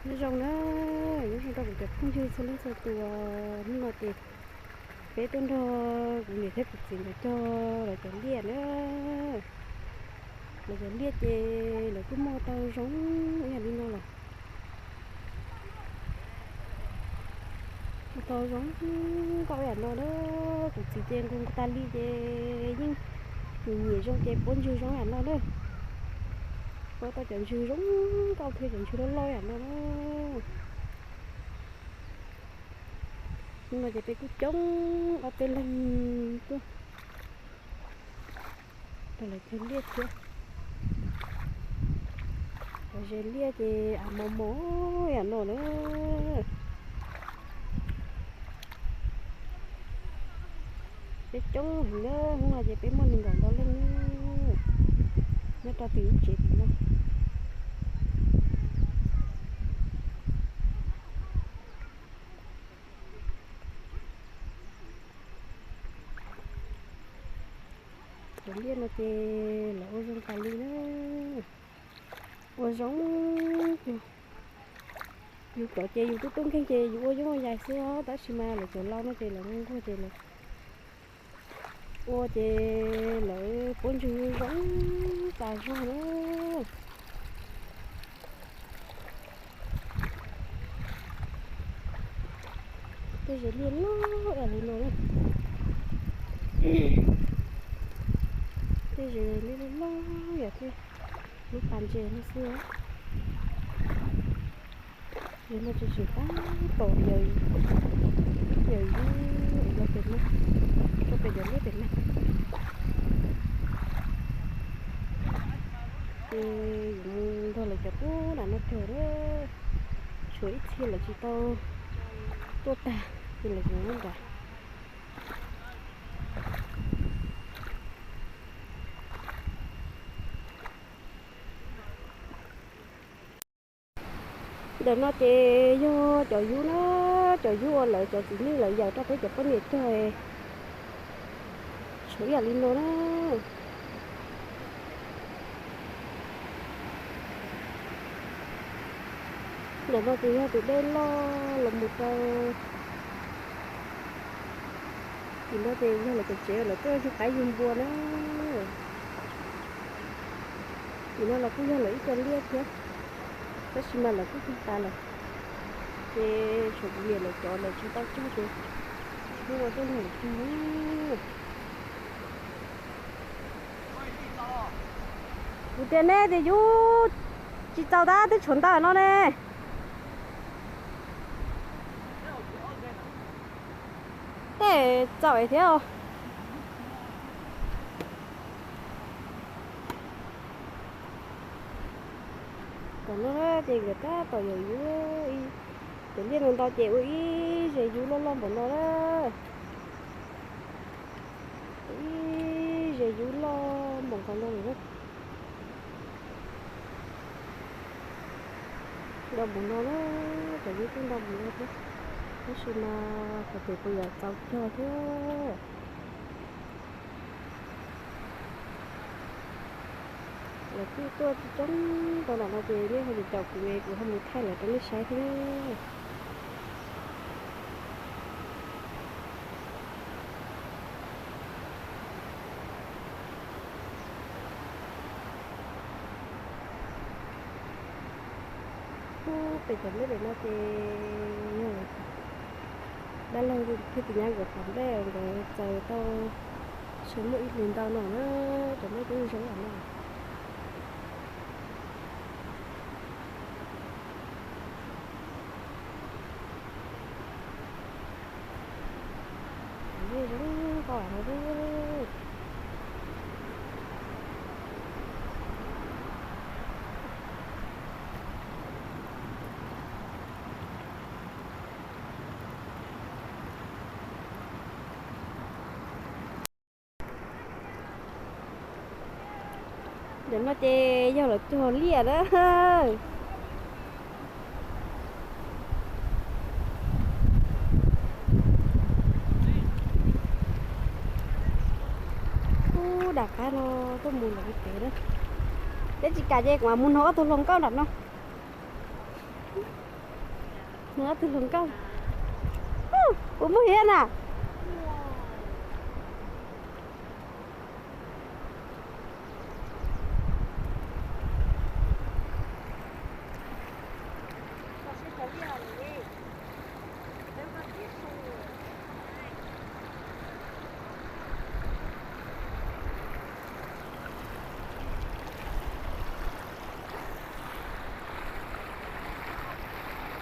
Nyob zoo na, nyob zoo rau kuv cov phooj ywg txhua leej txhua tus. Hnub no ces peb tuaj nrog kuv niam thiab kuv txiv nkawd cog lawv cov liaj na. Lawv cov liaj ces lawv kuj muaj tau zoo ib yam li no lawm. Muaj tau zoo nkauj yam no na. Kuv txiv ces nqus nqus tas li ces yeej nyiam nyiam zoo ces puab ntswg zoo yam no na. Puab tau cov ntswg zoo nkauj thiab cov ntswg loj loj yam no na. Hnub no ces peb kuj coob ob peb leeg tuaj rau lawv cog liaj thiab. Cov ze liaj ces av mos mos yam no na. Peb coob heev na, hnub no ces peb muaj nees nkaum ntau leej nyob rau tim lub tsev tim no. Cov liaj no ces lawv ua zoo tas li na. Ua zoo, yus cov ces yus tub tub nkeeg ces yus ua yooj ua yaig xwb os, tab sis mas lawv cov laus no ces lawv nquag ces lawv ua ces lawv puab ntswg zoo tas zog na. Tej ze liaj loj yam li no na. Tej ze liaj loj yam tej lub pas ntses no xwb. Yog no tsis tseem tab tom yawm yus, yawm yus los pem no, rau pem cov liaj pem no. Ces yuav mus nrog lawv cov pub nram no cog na. Tshuav ib txhia lawv tsis tau tuaj tag ces lawv tseem nyob nrad. Ntawm no ces yog cov yub na, cov yub uas lawv cov txiv neej lawv yawm rau peb cov poj niam cog, tshuav ib yam li no na. Ntawm no ces yog tus dej loj los mus rau tim no ces yog lawv cov tsev lawv tuaj yug qaib yug npua na. Tim no los kuj yog lawv ib co liaj thiab, tab sis mas lawv kuj cog tas lawm. Ces tshuav kuv niam lawv cov lawv tsis tau cog ces hnub no tuaj nrog lawv cog. Kuv tias nej tias yub tsis txaus tab twb tshuav ntau no ne. Tej txaus thiab. Tom no ces nkawd tab tom yawm yub, cov liaj no ntau ces ua ib ze yub loj loj npaum no na. Ua ib ze yub loj npaum nkaus no lawm na. Ntau npaum no na, cov yub kuj ntau npaum no thiab, tab sis mas qhov pem puas yuav txaus cog thiab. Lawv twb tuaj coob tau nram no ces nej ho caum kuv es kuv ho mus thaij lawv rau nej saib thiab. Ub, pem cov nplej pem no ces yog dab laug thiab tus nyab nkawd pov nplej nkawd txaws tau, tseem muaj ib hlis ntau no na, cov nplej twb zoo yam no. Cov liaj zoo nkauj no. Ntawm no ces yog lawv cog liaj na. Ub, dam qab no tuaj mus lawm tsev na. Peb tsis kam ces kuv mam mus nrog ob tug hluas nkauj nram no. Mus ob tug hluas nkauj. Puas muaj hiav na?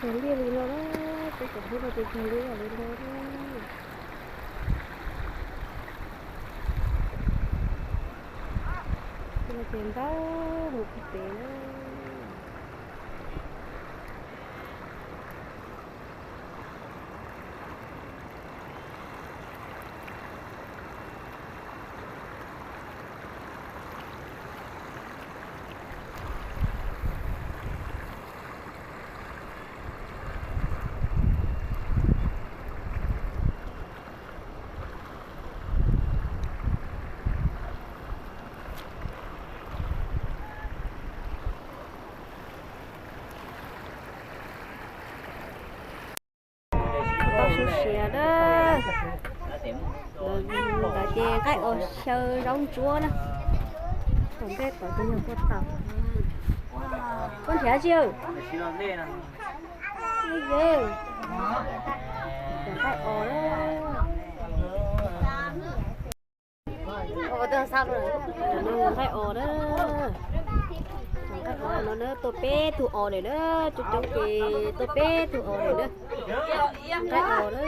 Cog liaj li no na, peb cov hnub no ces cog liaj li no na. Ces ntau mus pem na. Tau su siav na. Ntawd ces nqaij os xyaw zaub ntsuab na. Tom ntej tod ces yog kua txob. Koj nrhiav tsi? Nqaij os na. Nqaij os na. Nqaij os no na, tuaj peb tug os lawm na, coob coob ces tuaj peb tug os lawm na. Nqaij os na.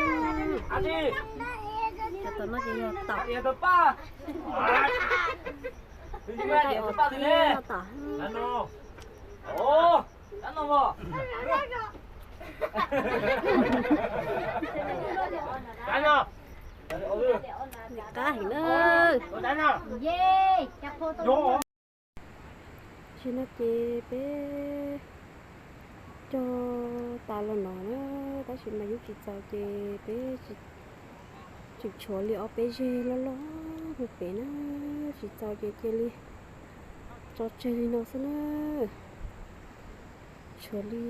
Cov tom no ces yog tom. Nqaij os thiab no tom. Qab heev na. Tam sim no ces peb cog tas los no na, tab sis mas yub tsis txaus ces peb tseem tshuav li ob peb zeg loj loj mus pem na, tsis txaus ces cia li tso tseg li no xwb na. Tshuav li,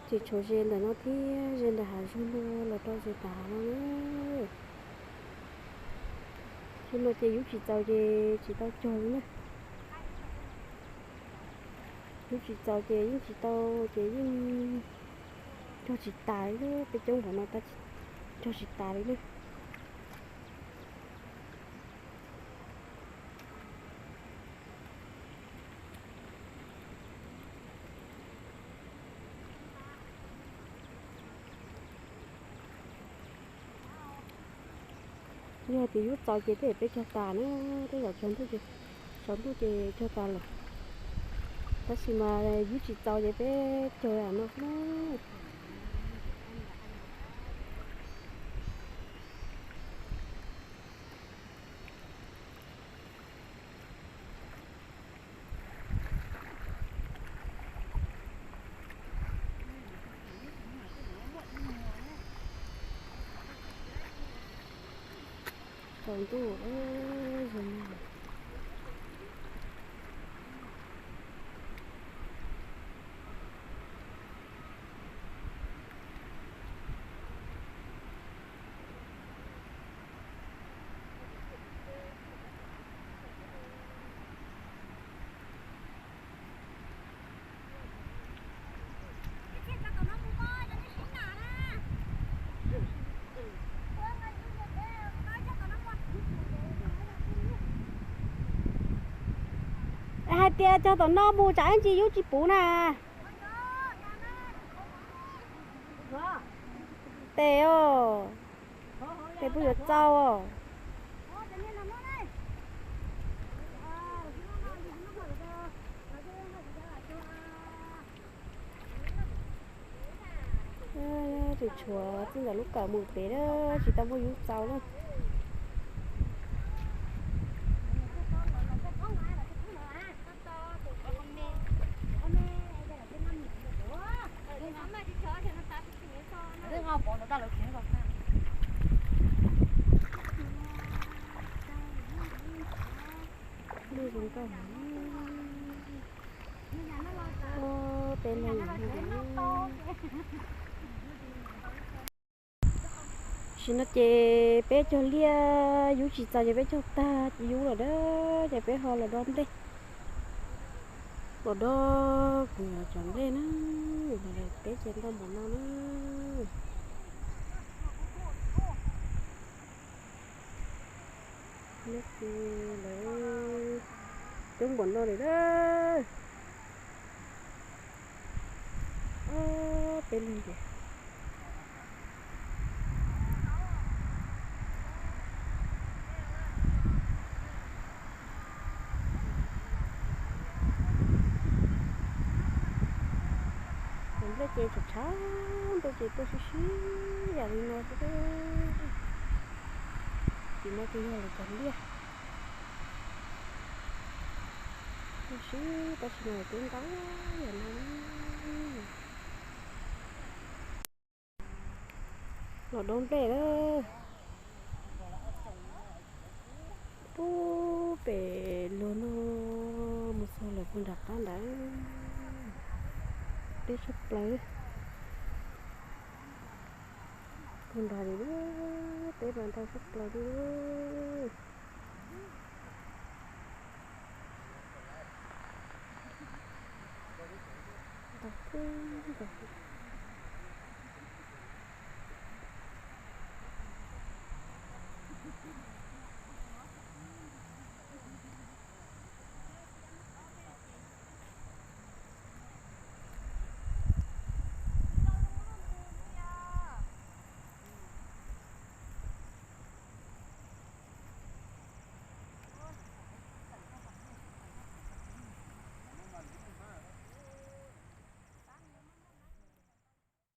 tseem tshuav ze ntawm no thiab ze ntawm hav zoov no los rau ze tav no na. Tam sim no ces yub tsis txaus ces tsis tau cog li na. Yub tsis txaus ces yeej tsis tau, ces yeej cog tsis tas li, peb coob npaum no tab sis cog tsis tas li na. Yog tias yub txaus ces tej zaum peb cog tas na, tej zaum tsaus ntuj ces, tsaus ntuj ces cog tas lawm. Tab sis mas yub tsis txaus ces peb cog no xwb na. Tsaus ntuj. Hais tias cog tom no mus tsam ib ntsis yub tsis puv na. Tes os, tes puas yuav txaus os. Tseem tshuav txij ntawm lub kawm mus pem na, tsis tau muaj yub txaus na. Muaj zoo nkauj heev. Tam sim no ces peb cog liaj yub tsis txaus ces peb cog tag yub lawm dab, ces peb ho los dob nplej. Los dob kuv cov nplej na, los teb ces ntau npaum no na. Nyob lawv coob npaum no lawm dab. Ob peb leeg ces cov nplej ces tshav tshav ntuj ces tuaj sib sib yam li no xwb. Tim no ces yog lawv cov liaj. Tuaj sib tab sis mas twb ntau yam no. Los dob nplej lawm. Pub pem luag no mus txog lawm puag nram qab ntawd. Teb tshaj plaws. Puag nrad li, teb mas ntau tshaj plaws li. Ntau kawg nkaus.